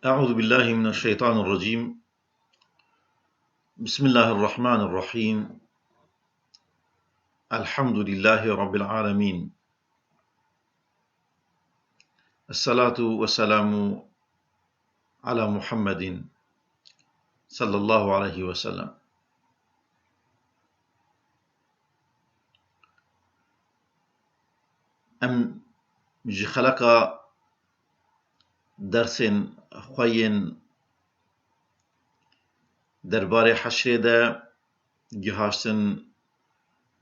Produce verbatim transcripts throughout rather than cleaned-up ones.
أعوذ بالله من الشيطان الرجيم. بسم الله الرحمن الرحيم. الحمد لله رب العالمين. الصلاة والسلام على محمد صلى الله عليه وسلم. Em ji xeleqa dersên xwe yên derbarê heşrê de gihaştin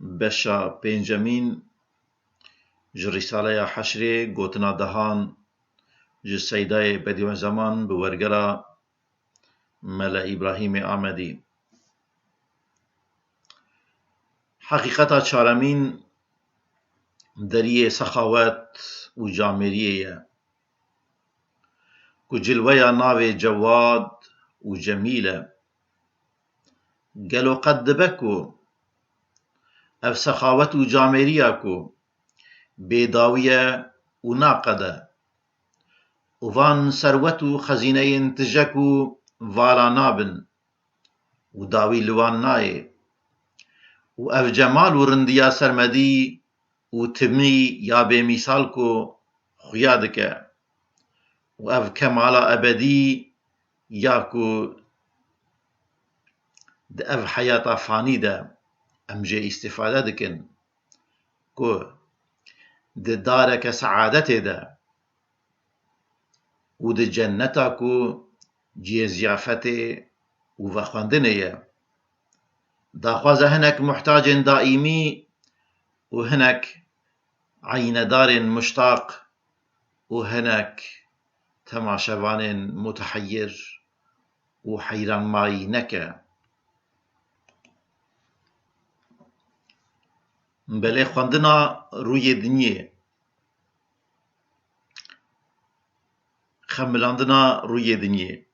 beşa pêncemîn ji Rîsaleya Heşrê, gotina dehan ji Seydayê Bedîuzeman bi wergera Mele Îbrahîmê Amedî. Heqîqeta çaremîn deriyê sexawet û camêriyê ye, ku cilweya navê Cewad û Cemîl e. Gelo qet dibe ku ev sexawet û camêriya ku bêdawî ye û naqede, û van serwet û xezîneyên tije ku vala nabin û dawî li wan nayê, û ev cemal û rindiya sermedî û timî ya bêmîsal ku xuya dike, û ev kemala ebedî ya ku di ev heyata fanî de em jê îstîfade dikin, ku di dareke seadetê de û di cenneta ku cihê ziyafetê û vexwendinê ye, daxwaze hinek muhtacên daîmî û hinek eynedarên muştaq û hinek temaşevanên muteheyir û heyranmayî neke. Belê xwendina rûyê dinyê, xemilandina rûyê dinyê,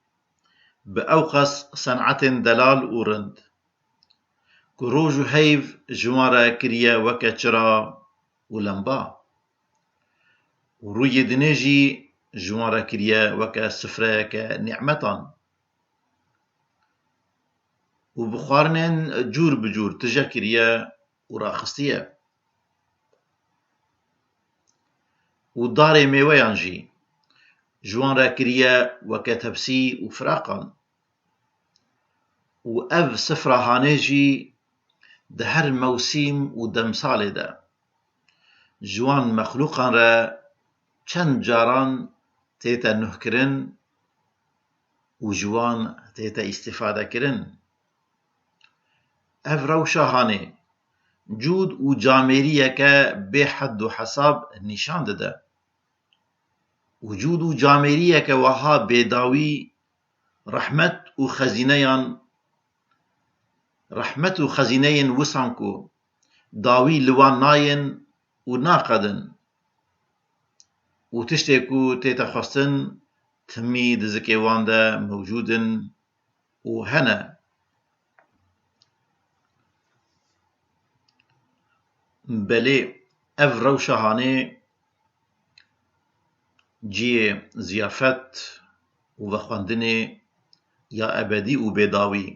bi ewqas senetên delal û rind, ku roj û heyv ji wan re kiriye weke çira û lemba, û rûyê dinê jî ji wan re kiriye weke sifreyeke nîmetan, û bi xwarinên cûr bi cûr tije kiriye û raxistiye, û darê mêweyan jî ji wan re kiriye weke tepsî û firaqan. Û ev sifra hanê jî di her mewsîm û demsalê de ji wan mexlûqan re çend caran tête nuhkirin û ji wan tête îstîfadekirin. Ev rewşa hanê cûd û camêriyeke bê hed û hesab nîşan dide. Û cûd û camêriyeke weha bêdawî rehmet û xezîneyan, rehmet û xezîneyên wisan ku dawî li wan nayên û naqedin û tiştê ku tête xwestin timî di zikê wan de mewcûd in û hene. Belê ev rewşa hanê cihê ziyafet û vexwendinê ya ebedî û bêdawî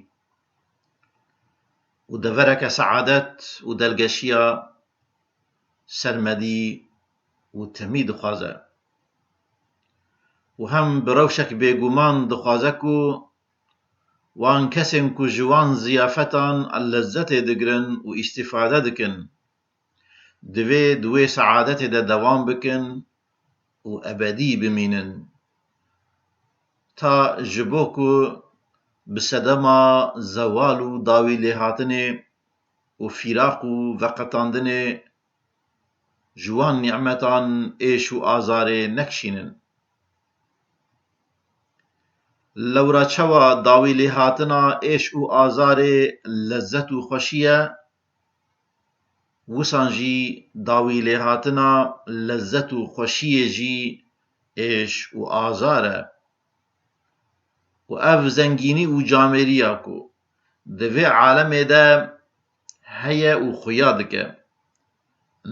û devereke seadet û delgeşiya sermedî û temî dixwaze. Û hem bi rewşek bêguman dixwaze ku wan kesên ku ji wan ziyafetan lezzetê digirin û îstîfade dikin, divê di wê seadetê de dewam bikin û ebedî bimînin. Ta ji bo ku bi sedema zewal û dawî lêhatinê û fîraq û veqetandinê ji wan nîmetan êş û azarê nekişînin. Lewra çawa dawî lêhatina êş û azarê lezzet û xweşî ye, wisan jî dawî lêhatina lezzet û xweşiyê jî êş û azar e. Û ev zengînî û camêriya ku di vê alemê de heye û xuya dike,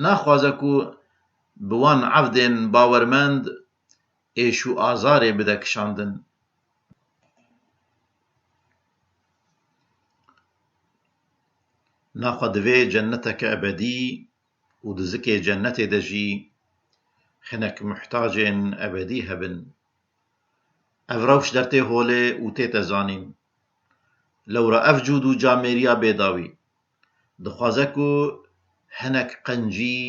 naxwaze ku bi wan evdên bawermend êş û azarê bide kişandin. Naxwe divê cenneteke ebedî û di zikê cennetê de jî hinek muhtacên ebedî hebin. Ev rewş dertê holê û tête zanîn. Lewra ev cûd û camêriya bêdawî dixwaze ku hinek qencî,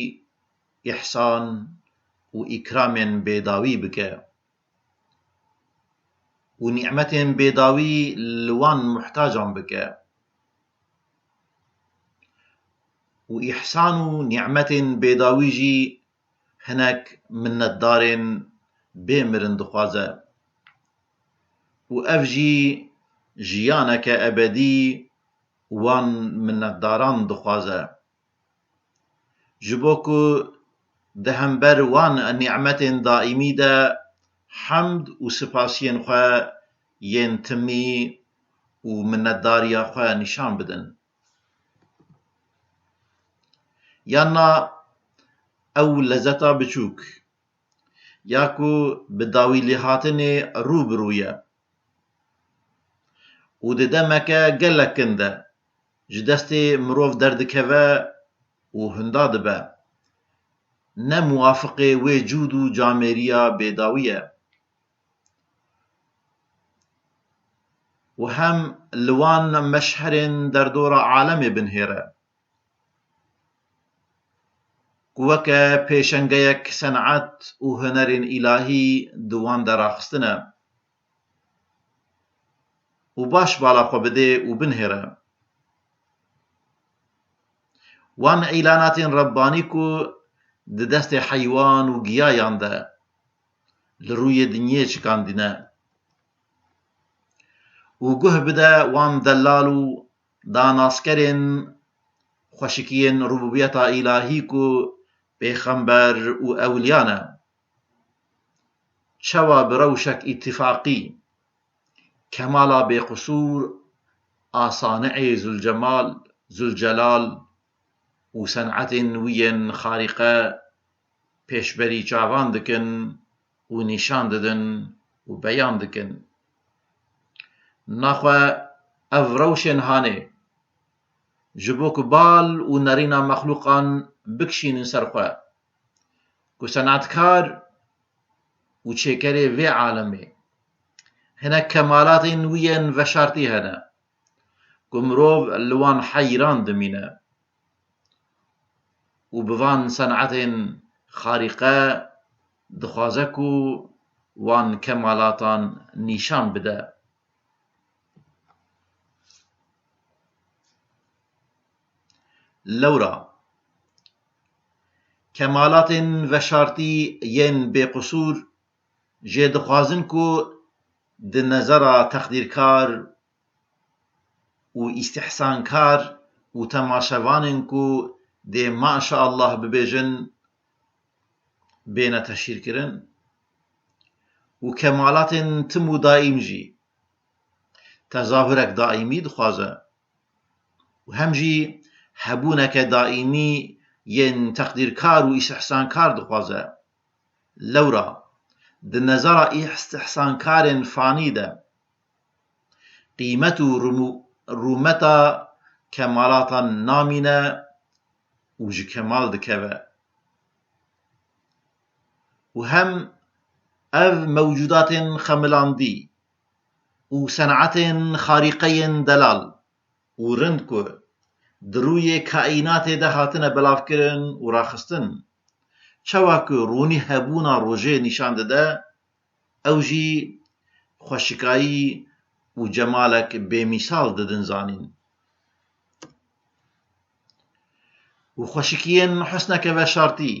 îhsan û îkramên bêdawî bike û nîmetên bêdawî li wan muhtacan bike. Û îhsan û nîmetên bêdawî jî hinek minnetdarên bê mirin dixwaze. Û ev jî jiyaneke ebedî wan minnetdaran dixwaze. Ji bo ku di hember wan nîmetên daîmî de hemd û sipasiyên xwe yên timî û minnetdariya xwe nîşan bidin. Yan na ew lezeta biçûk, ya ku bi dawî lêhatinê rû bi rû ye û di demeke gelek kin de ji destê mirov derdikeve û hinda dibe, ne muwafiqê wê cûd û camêriya bêdawî ye. Û hem li wan meşherên derdora alemê binihêre, ku weke pêşengeyek sen'et û hunerên îlahî di wan de raxistine. Û baş bala xwe bidê û binihêre. Wan îlanatên Rebbanî ku di destê heywan û giyayan de li rûyê dinyê çikandine û guh bide wan delal û danaskerên xweşikiyên rububiyeta îlahî ku pêxember û ewliya ne. Çawa bi rewşek îtîfaqî kemala bêqusûr a Sani'ê Zulcemal, Zulcelal û sen'etên wî yên xarîqe pêşberî çavan dikin û nîşan didin û beyan dikin. Naxwe ev rewşên hanê ji bo ku bal û nerîna mexlûqan bikişînin ser xwe, ku senatkar û çêkerê vê alemê hinek kemalatên wî yên veşartî hene, ku mirov li wan heyran dimîne û bi van sen'etên xarîqe dixwaze ku wan kemalatan nîşan bide. Lewra kemalatên veşartî yên bêqusûr jê dixwazin ku di nezera teqdîrkar û îstîhsankar û temaşevanên ku dê maşaallah bibêjin, bêne teşhîrkirin û kemalatên tim û daîm jî tezahurek daîmî dixwaze û hem jî hebûneke daîmî yên teqdîrkar û îstîhsankar dixwaze. Lewra di nezera îstîhsankarên fanî de qîmet û rûmû-, rûmeta kemalatan namîne û ji kemal dikeve. Û hem ev mewcûdatên xemilandî û sen'etên xarîqeyên delal û rind ku di rûyê kaînatê de hatine belavkirin û raxistin, çawa ku rûnî hebûna rojê nîşan dide, ew jî xweşikayî û cemalek bêmîsal didin zanîn. Û xweşikiyên husneke veşartî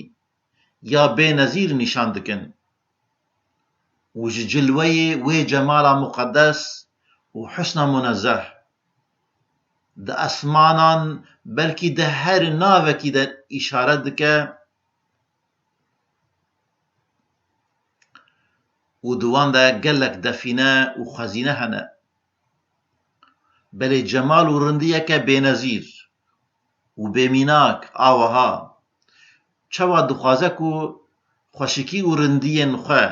ya bênezîr nîşan dikin û ji cilweyê wê cemala muqedes û husna munezzeh di esmanan belkî di her navekî de îşaret dike û di wan de gelek defîne û xezîne hene. Belê cemal û rindiyeke bênezîr û bêmînak a wiha çawa dixwaze ku xweşikî û rindiyên xwe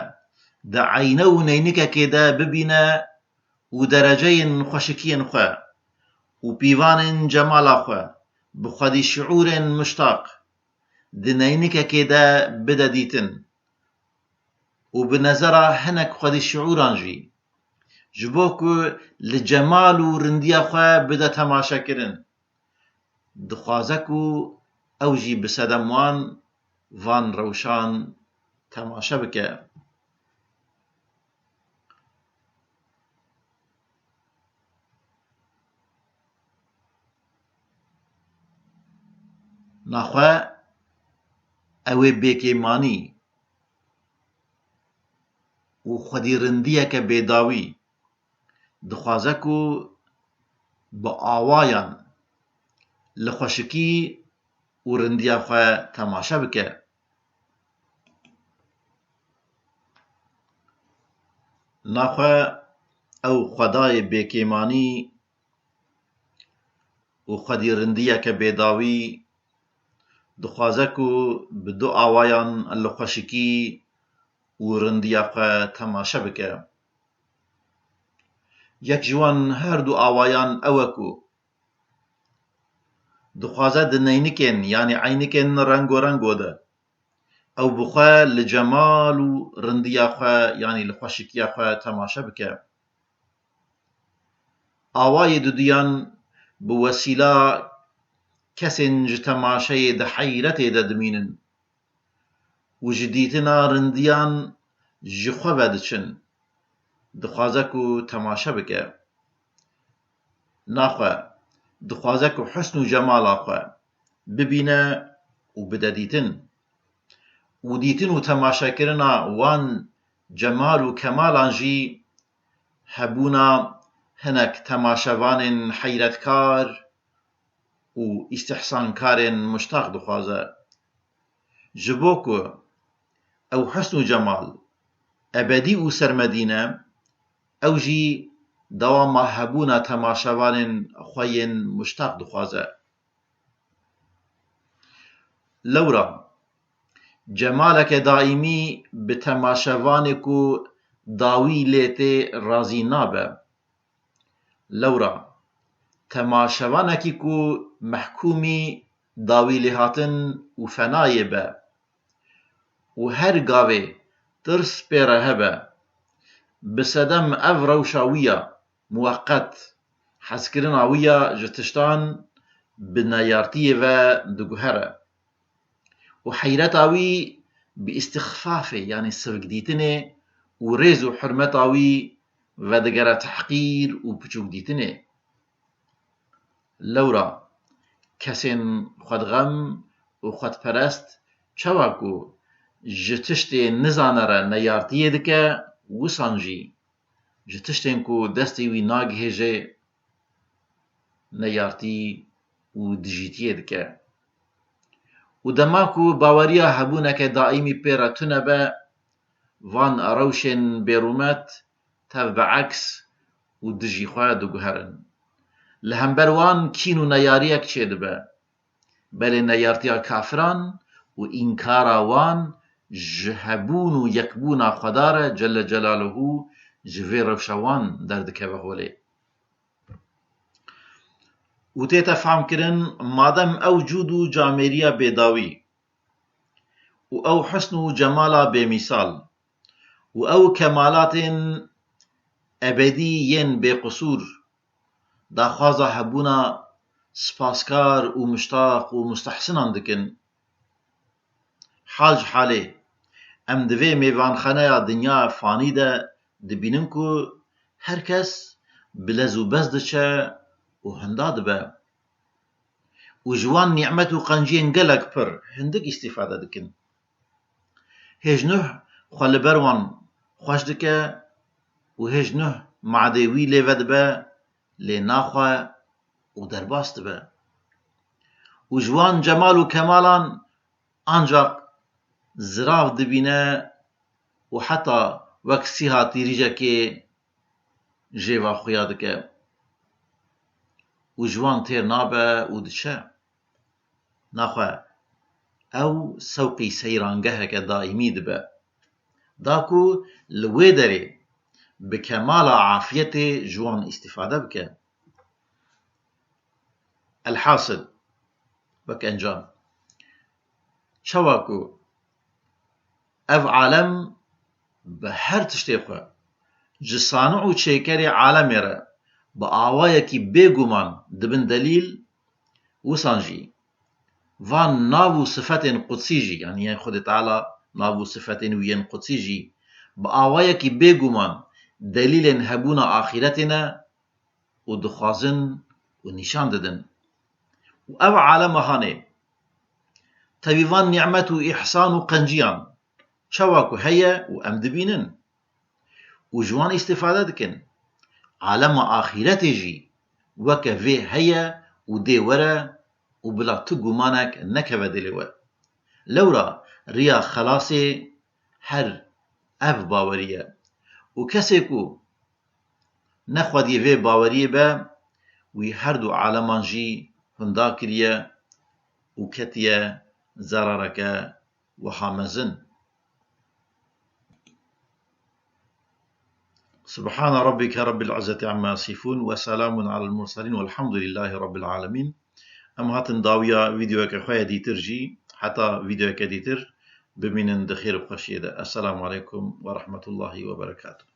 di eyne û neynikekê de bibîne û dereceyên xweşikiyên xwe û pîvanên cemala xwe bi xwedî şiûrên miştaq di neynikekê de bide dîtin û bi nezera hinek xwedî şiûran jî, ji bo ku li cemal û rindiya xwe bide temaşekirin. Dixwaze ku ew jî bi sedem wan van rewşan temaşe bike. Naxwe ew ê bêkêmanî û xwedî rindiyeke bêdawî dixwaze ku bi awayan li xweşikî û rindiya xwe temaşe bike. Naxwe ew xwedayê bêkêmanî û xwedî rindiyeke bêdawî dixwaze ku bi du awayan li xweşikî û rindiya xwe temaşe bike. Yek ji wan her du awayan ew e ku dixwaze di neynikên, yanî eynikên rengorengo de ew bi xwe li cemal û rindiya xwe, yanî li xweşikiya xwe temaşe bike. Awayê duduyan bi wesîla kesên ji temaşeyê di heyretê de dimînin û ji dîtina rindiyan ji xwe ve diçin. Dixwaze ku temaşe bike. Naxwe, dixwaze ku husn û cemala xwe bibîne û bide dîtin. Û dîtin û temaşekirina wan cemal û kemalan jî hebûna hinek temaşevanên heyretkar û îstîhsankarên miştaq dixwaze. Ji bo ku ew husn û cemal ebedî û sermedî ne, ew jî dewama hebûna temaşevanên xwe yên miştaq dixwaze. Lewra, cemaleke daîmî bi temaşevanê ku dawî lê tê razî nabe. Lewra, temaşevanekî ku mehkûmî dawî lêhatin û fenayê be û her gavê tirs pê re hebe, bi sedem ev rewşa wî ya muweqet, hezkirina wî ya ji tiştan bi neyartiyê ve diguhere. Û heyreta wî bi îstixfafê, yanî sivik dîtinê û rêz û hurmeta wî vedigere tehqîr û piçûk dîtinê. Lewra kesên xwedixem û xwedperest çawa ku ji tiştê nizane re neyartiyê dike, wisan jî ji tiştên ku destê wî nagihêje neyartî û dijîtiyê dike. Û dema ku baweriya hebûneke daîmî pê re tune be, van rewşên bêrûmet tev bi eks û dijî xwe diguherin. Li hember wan kîn û neyariyek çêdibe. Belê neyartiya kafiran û înkara wan ji hebûn û yekbûna Xweda re Celle Celaluhu ji vê rewşa wan derdikeve holê. Û tête fehmkirin, madem ew cûd û camêriya bêdawî û ew husn û cemala bêmîsal û ew kemalatên ebedî yên bêqisûr daxwaza hebûna sipaskar û miştaq û mustehsinan dikin. Hal ji halê, em di vê mêvanxaneya dinya fanî de dibînin ku her kes bi lez û bez diçe û hinda dibe û ji wan nîmet û qenciyên gelek pir hindik îstîfade dikin. Hêj nuh xwe li ber wan xweş dike û hêj nuh madê wî lê vedibe, lê naxwe û derbas dibe. Û ji wan cemal û kemalan ancaq zirav dibîne û heta wek sîha tîrîcekê jêva xuya dike û ji wan têr nabe û diçe. Naxwe ew sewqî seyrangeheke daîmî dibe, da ku li wê derê bi kemala afiyetê ji wan îstîfade bike. Elhasil, wek encam. Çawa ku ev alem bi her tiştê xwe ji sani û çêkerê alemê re bi awayekî bêguman dibin delîl, wisan jî van nav û sifetên qudsî jî, yanî yên Xwedê Teala nav û sifetên wî yên qudsî jî bi awayekî bêguman delîlên hebûna axîretê ne û dixwazin û nîşan didin. Û ev alema hanê tevî van nîmet û îhsan û qenciyan çawa ku heye û em dibînin û ji wan îstîfade dikin. Alema axîretê jî weke vê heye û dê were û bila tu gumanek nekeve dilê we. Lewra riya xelasê her ev bawerî ye. Û kesê ku ne xwediyê vê baweriyê be, wî her du aleman jî hunda kiriye û ketiye zerareke wiha mezin. سبحان ربك رب العزة عما يصفون وسلام على المرسلين والحمد لله رب العالمين. Em hatin dawiya vîdeoyeke xwe ye dîtir jî, heta vîdeoyeke dîtir bimînin di xêr û xweşiyê de. Esselamu aleykum ve rahmetullahi ve berekatuh.